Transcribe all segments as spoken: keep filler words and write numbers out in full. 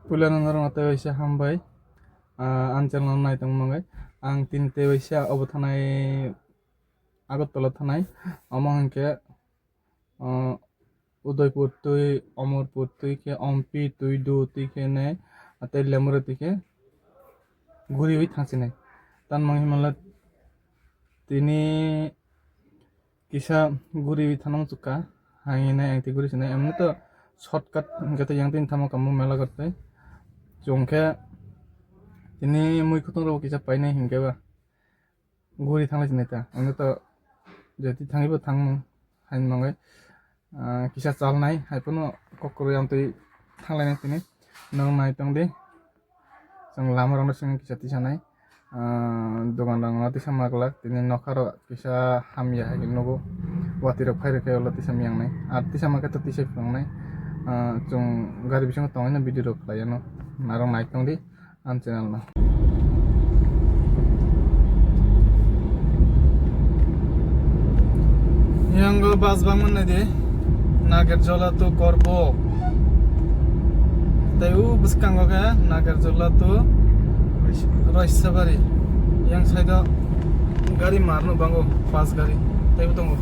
Puila no norok no tei waisa hambai, ah, ang channel no nai tongmani bagwi. Ang tini tei waisa obo thanai, Agartala thanai. Omo hinkhe, ah, Udaipur twi, Amarpur twi khe, Ompi twi, do twi khe ne, ah, tei Lemura twi khe guriwi thangsinai. Tanmani himala tini kisa guriwi thangna muchukha, hai hinai ang tei guri sinai. Emni to shortcut hinkhe to yang tini thamo kamo mela gortai. Chwng khe tini mui kutung rok kisa painai hinkhe ba guri thanglai sinai ta. Emni to jeti thangwi bo thangmung hai mangai. Ah, kisa chalnai, hai phano kok kwrwi amtwi thanglainai tini. Nwng nai tongdi. Chwng lama rokno simi kisa tisanai. Ah, dogan rokno tisa ma glak, tini nokha rok kisa hamya hai nugo. Watwi rok phai rwkhe ulo tisa miyangnai. Ar tisa ma khe to tisa phangnai. Ah, chwng gari bisingo tongwi no video rok khlai ano. Narok nai tongdi. Ang channel no. Yang go bus bangmani de. Nagerjola to Korbo. Tei u bwskango khe Nagerjola to Roisabari. Yang side o gari marno bango, bus gari. Tei bo tongo.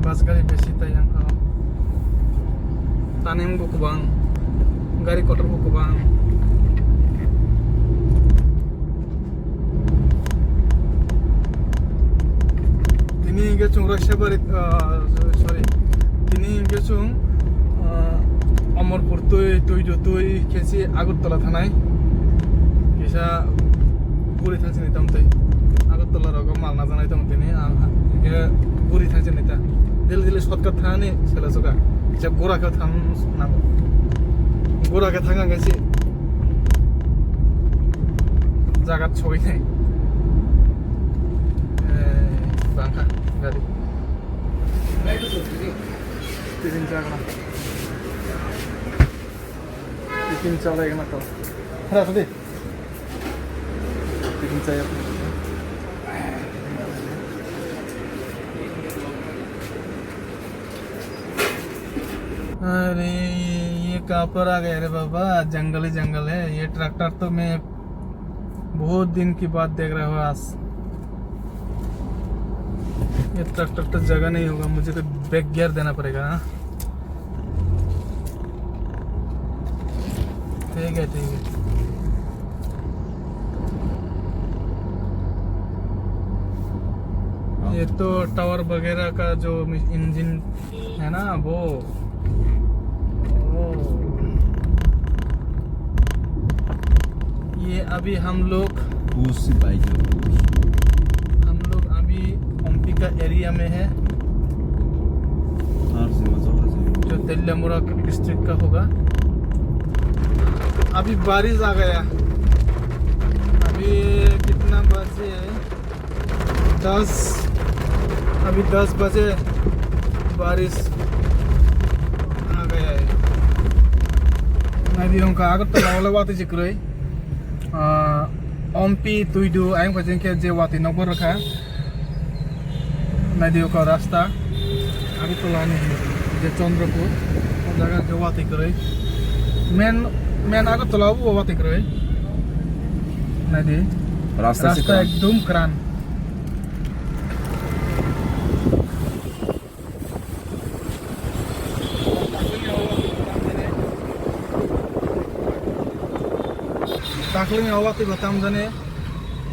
Bus gari besi tai yang kha. Taning bo kwbang, gari kotor bo kwbang. Tini hingke chwng Roisabari, ah, sorry, tini hingke chwng, ah, Amarpur twi, twi do twi khe si Agartala thanai. Kisa guri thang sini tam tei. Agartala rogo mal najanai tong tini, ah, hingke guri thang sini ta. Dil dil shortcut thani sela suka. Kisa gura khe thang nango. Gura khe thang ang si. Jagat soi nai. Eh, bangkha gari. Tiffin chakna. Tiffin chalai kena to. Hara sudi. Tiffin chaya. अरे, ये कहाँ पर आ गए रे बाबा? जंगल ही जंगल है। ये ट्रैक्टर तो मैं बहुत दिन की बाद देख रहा हूँ आज। ये ट्रैक्टर तो जगह नहीं होगा, मुझे तो बैक गियर देना पड़ेगा, हाँ? ठीक है, ठीक है। ये तो टावर वगैरह का जो इंजन है ना, वो। ये अभी हम लोग हम लोग अभी ओमपी का एरिया में है, जो तेलियामुरा डिस्ट्रिक्ट का होगा। अभी बारिश आ गया। अभी कितना बजे? दस, अभी दस बजे, बारिश आ गया है। Naidi wngkha Agartala o le watwi se kwrwi. Ah, Ompi twi do, ayang phaising khe je watwi nokbar rwkha. Naidi wngkha rasta. Agartala ni je Chandrapur, o jaga khe watwi kwrwi. Main, main Agartala o watwi kwrwi. Naidi. Rasta se kwran. Ekdom kwran. Dakhli ni o watwi bo tamjani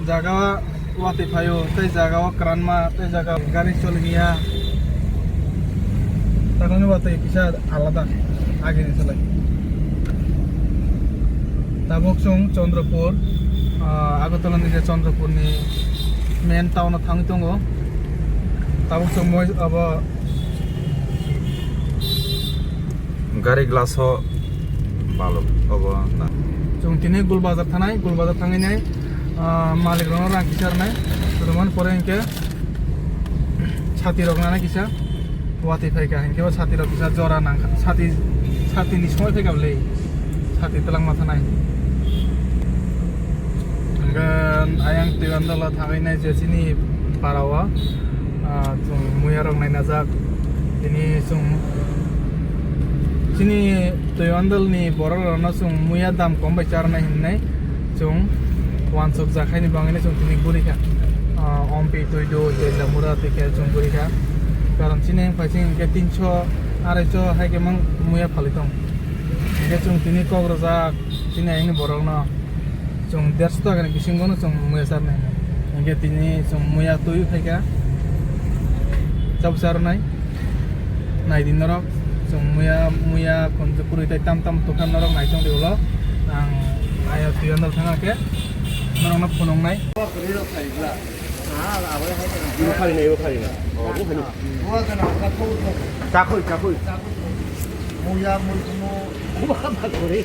jaga watwi phaio, tei jaga o kwranma, tei jaga gari choli ya. Dakhli ni watwi kisa alada agini salai. Tabuk chwng Chandrapur, ah, Agartala ni je Chandrapur ni main town o thangwi tongo. Tabuk chwng moi abo gari glass o balok obo na. Chwng tini Gul Bazar thanai, Gul Bazar thangwi nai, ah, malik rokno rang kisa rwnai, rwmani pore hinkhe chati rok nana kisa. Watwi phaikha, hinkhe o sati rok kisa jora nangkha, sati, sati ni soi phaikha bwle, sati twlangma thanai. Hinkhe ayang Twibandola thangwi nai je chini para o, ah, chwng muya rok naina jak, tini chwng Chini Tuiwandal ni borok rok no chwng muya dam kom bai charnai hinwi chwng wansuk jak haini bangwi no chwng tini guri kha. Ah, Ompi twi do, Jela mura twi khe chwng guri kha. Karon chini wng phai chini hwnkhe tinso, araiso hai khe mang muya phalwi tong. Hwnkhe chwng tini kok rwjak chini ayang ni borok no. Chwng derso taka ni bisingo no chwng muya charnai. Hwnkhe tini chwng muya twi phaikha. Chabo charnai. Naidi norok. Chwng muya, muya khunju kwrwi tei tam tam tokha norok naichong di ulo. Ang ayo twi andal thangakhe norokno phunuknai. Ibo kharinai, ibo kharinai. Oh, ibo kharinai. Chakhui, chakhui. Muya, muya, muya. Ibo kharinai.